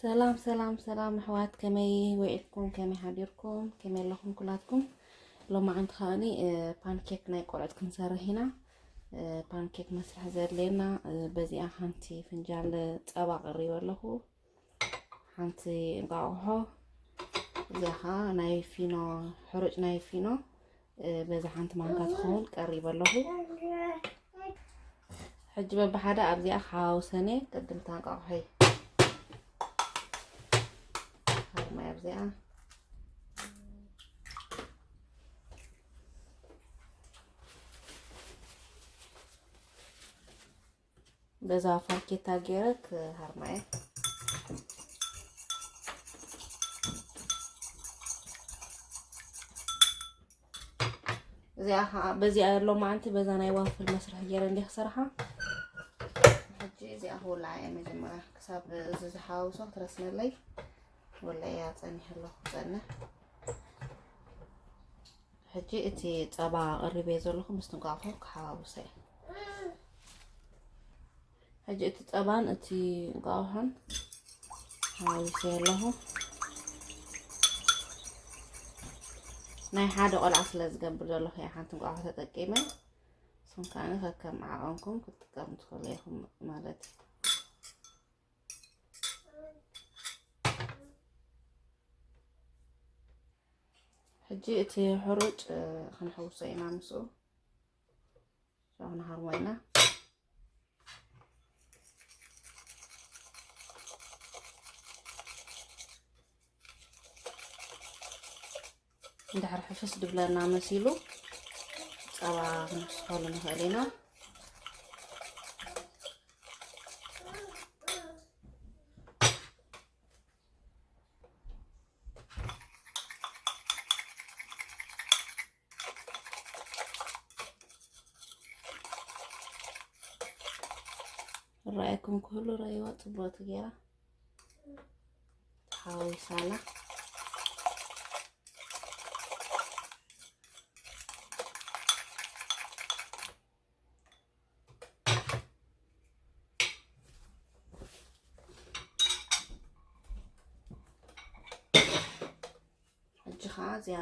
ሰላም ሰላም ሰላም ኣሕዋት፣ ከመይ ውዒልኩም? ከመይ ሓዲርኩም? ከመይ ኣለኹም ኩላትኩም? ሎማዓንቲ ከኣኒ ፓንኬክ ናይ ቆልዑት ክንሰርሕ ኢና። ፓንኬክ መስርሒ ዘድልየና፣ በዚኣ ሓንቲ ፍንጃል ጸባ ቀሪበ ኣለኹ። ሓንቲ እንቋቑሖ፣ እዚኣ ኸዓ ናይ ፊኖ፣ ሕሩጭ ናይ ፊኖ፣ በዛ ሓንቲ ማንካ ትኸውን ቀሪበ ኣለኹ። ሕጂ በብሓደ ኣብዚኣ ክሓዋውሰን እየ። ቅድም እታ እንቋቑሖይ ሃርማይ ኣብዚኣ። በዛ ፋርኬታ ገይረ ክሃርማ እየ። እዚኣ ኸዓ በዚኣ ሎማዓንቲ በዛ ናይ ዋፍል መስርሒ ገይረ እንዲየ ክሰርሓ። ሕጂ እዚኣ ክውልዓ እየ መጀመርያ፣ ክሳብ እዚ ዝሓዋውሶ ክትረስነለይ። ወላ እያ ጸኒሐ ኣለኹ፣ ክጸንሕ። ሕጂ እቲ ጸባ ቀሪበ ዘለኹ ምስ እንቋቑሖ ክሓዋውሰ እየ። ሕጂ እቲ ጸባን እቲ እንቋቑሖን ሓዊሰ ኣለኹ። ናይ ሓደ ቆልዓ ስለ ዝገብር ዘለኹ እየ ሓንቲ እንቋቑሖ ተጠቂመ። ንስኹም ከኣ ከከም ዓቐንኩም ክትጥቀሙ ትኽእሉ ኢኹም ማለት እዩ። ሕጂ እቲ ሕሩጭ፣ እ፣ ክንሕውሶ ኢና ምስኡ። ሻው ንሃርሞ ኢና። እንድሕር ሕፍስ ድብለና መሲሉ ጸባ ክንውስኸሉ ንኽእል ኢና። ረኣየኩም ክህሉ ረኣይዋ ጽቡቕቲ ገይራ ተሓዋዊሳላ። ሕጂ ኸዓ እዚኣ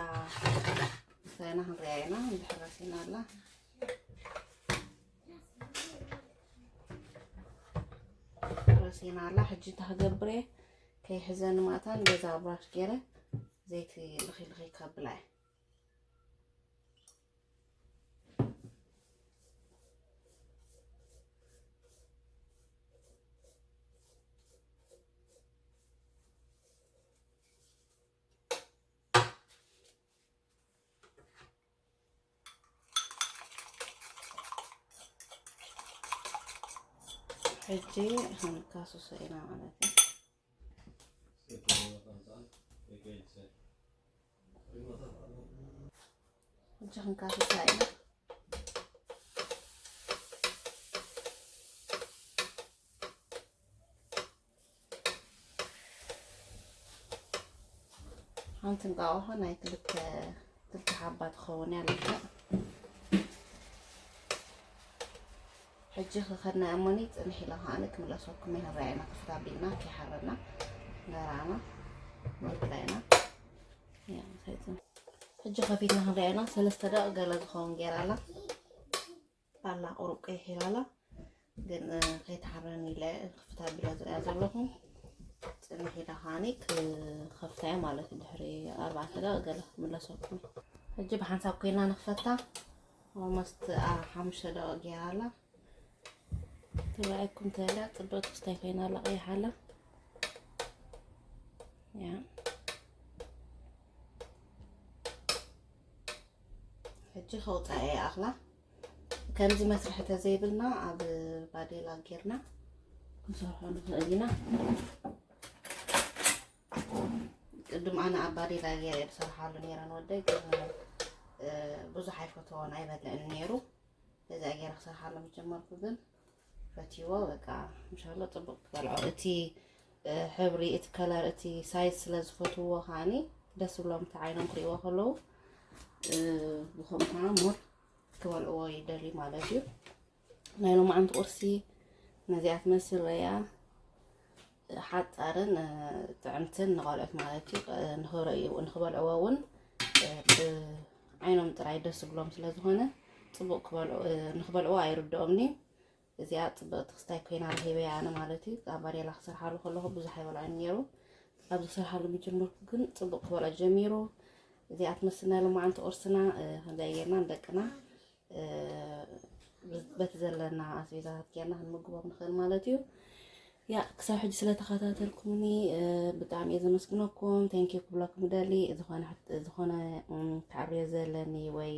ምሳና ክንሪኣ ኢና። እንድሕር ረሲና ኣላ፣ ረሲና ኣላ። ሕጂ እንታይ ክገብር እየ? ከይሕዘኒ ማእታን ገዛ ብራሽ ገይረ ዘይቲ ልኺ ልኺ ከብላ እየ። ሕጂ ክንካስሶ ኢና ማለት እዩ። ሕጂ ክንካስሳ ኢና። ሓንቲ እንቋቑሖ ናይ ክልተ፣ ክልተ ሓባ ትኸውን እያ ልክዕ። ሕጂ ክኸድና እሞኒ ጽንሕ ኢላ ከዓኒ ክምለሰኩም እየ። ንረኣየና ክፍታ ኣቢልና ከይሓረና ነራና ንብላ ኢና። ያ፣ ምሳይ ጽንሕ። ሕጂ ከፊትና ክንሪኣ ኢና። ሰለስተ ደቂቕ ገለ ዝኸውን ገይራ ኣላ። ኣላ ቁሩብ ቀይሕ ኢላ ኣላ። ግን፣ እ፣ ከይትሓረኒ ኢለ ክፍታ ኣቢለ ዝሪኣ ዘለኹ። ጽንሕ ኢላ ከዓኒ ክኸፍታ እየ ማለት እዩ። ድሕሪ ኣርባዕተ ደቂቕ ገለ ክምለሰኩም። ሕጂ ብሓንሳብ ኮይና ንኽፈታ። ኦልሞስት፣ አ፣ ሓሙሽተ ደቂቕ ገይራ ኣላ። ትረኣየኩም ተላ ጽብቕቲ ክስታይ ኮይና ኣላ፣ ቀይሕ ኣላ። ያ። ሕጂ ከውጻእ እየ ኣኽላ። ከምዚ መስርሒ ተዘይብልና ኣብ ባዴላ ጌርና ክንሰርሖ ንኽእል ኢና። ቅድም ኣነ ኣብ ባዴላ ገይረ እየ ዝሰርሓሉ ነይረ ንወደይ፣ ግን፣ እ፣ ብዙሕ ኣይፈተዎን ኣይበልዕን ነይሩ። በዚኣ ገይረ ክሰርሓሉ ምስ ጀመርኩ ግን ፈትይዎ፣ በቃ፣ እንሻላ ጽቡቕ ትበልዖ። እቲ፣ እ፣ ሕብሪ፣ እቲ ከለር፣ እቲ ሳይዝ ስለ ዝፈትውዎ ከዓኒ ደስ ዝብሎም፣ እቲ ዓይኖም ክርእይዎ ከለዉ፣ እ፣ ብኸምኡ ከኣ ሞር ክበልዕዎ ይደልዩ ማለት እዩ። ናይ ሎማዓንቲ ቁርሲ ነዚኣ ትመስል እያ። ሓጻርን ጥዕምትን ንቆልዑት ማለት እዩ። ንኽበልዕዎ እውን ብዓይኖም ጥራይ ደስ ዝብሎም ስለ ዝኾነ ጽቡቕ ንኽበልዕዎ ኣይርድኦምኒ። እዚኣ ጽብቕቲ ክስታይ ኮይና ረኺበያ ኣነ ማለት እዩ። ኣብ ባዴላ ክሰርሓሉ ከለኹ ብዙሕ ኣይበልዖን ነይሩ። ኣብዚ ክሰርሓሉ ምጅምርኩ ግን ጽቡቕ ክበልዖ ጀሚሩ። እዚኣ ትመስልና ሎማዓንቲ ቁርስና። ከምዚኣ ጌርና ንደቅና በቲ ዘለና ኣስቤዛታት ጌርና ክንምግቦም ንኽእል ማለት እዩ። ያ ክሳብ ሕጂ ስለተኸታተልኩምኒ ብጣዕሚ እየ ዘመስግነኩም። ቴንኪዩ ክብለኩም ደሊ። ዝኾነ ክዓብርዮ ዘለኒ ወይ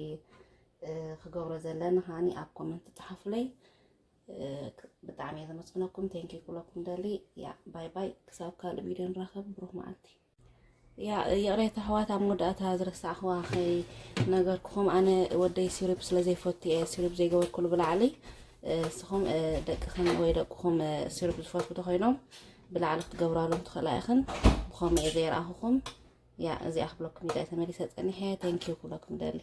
ክገብሮ ዘለኒ ከዓኒ ኣብ ኮመንት ጸሓፉለይ። ብጣዕሚ እየ ዘመስግነኩም። ቴንኪዩ ክብለኩም ደሊ። ያ ባይ ባይ፣ ክሳብ ካልእ ቪድዮ ንራኸብ። ብሩኽ መዓልቲ። ያ ይቕሬታ ኣሕዋት፣ ኣብ መወዳእታ ዝረሳዕኽዋ ከይነገርኩኹም፣ ኣነ ወደይ ሲሩፕ ስለ ዘይፈቱ እየ ሲሩፕ ዘይገበርኩሉ ብላዕሊ። ንስኹም ደቅኽን ወይ ደቅኹም ሲሩፕ ዝፈትዉ ተኾይኖም ብላዕሊ ክትገብራሎም ትኽእላ ኢኽን። ብኸምኡ እየ ዘየርኣኹኹም። ያ እዚኣ ክብለኩም ኢለ ተመሊሰ ጸኒሐ። ቴንኪዩ ክብለኩም ደሊ።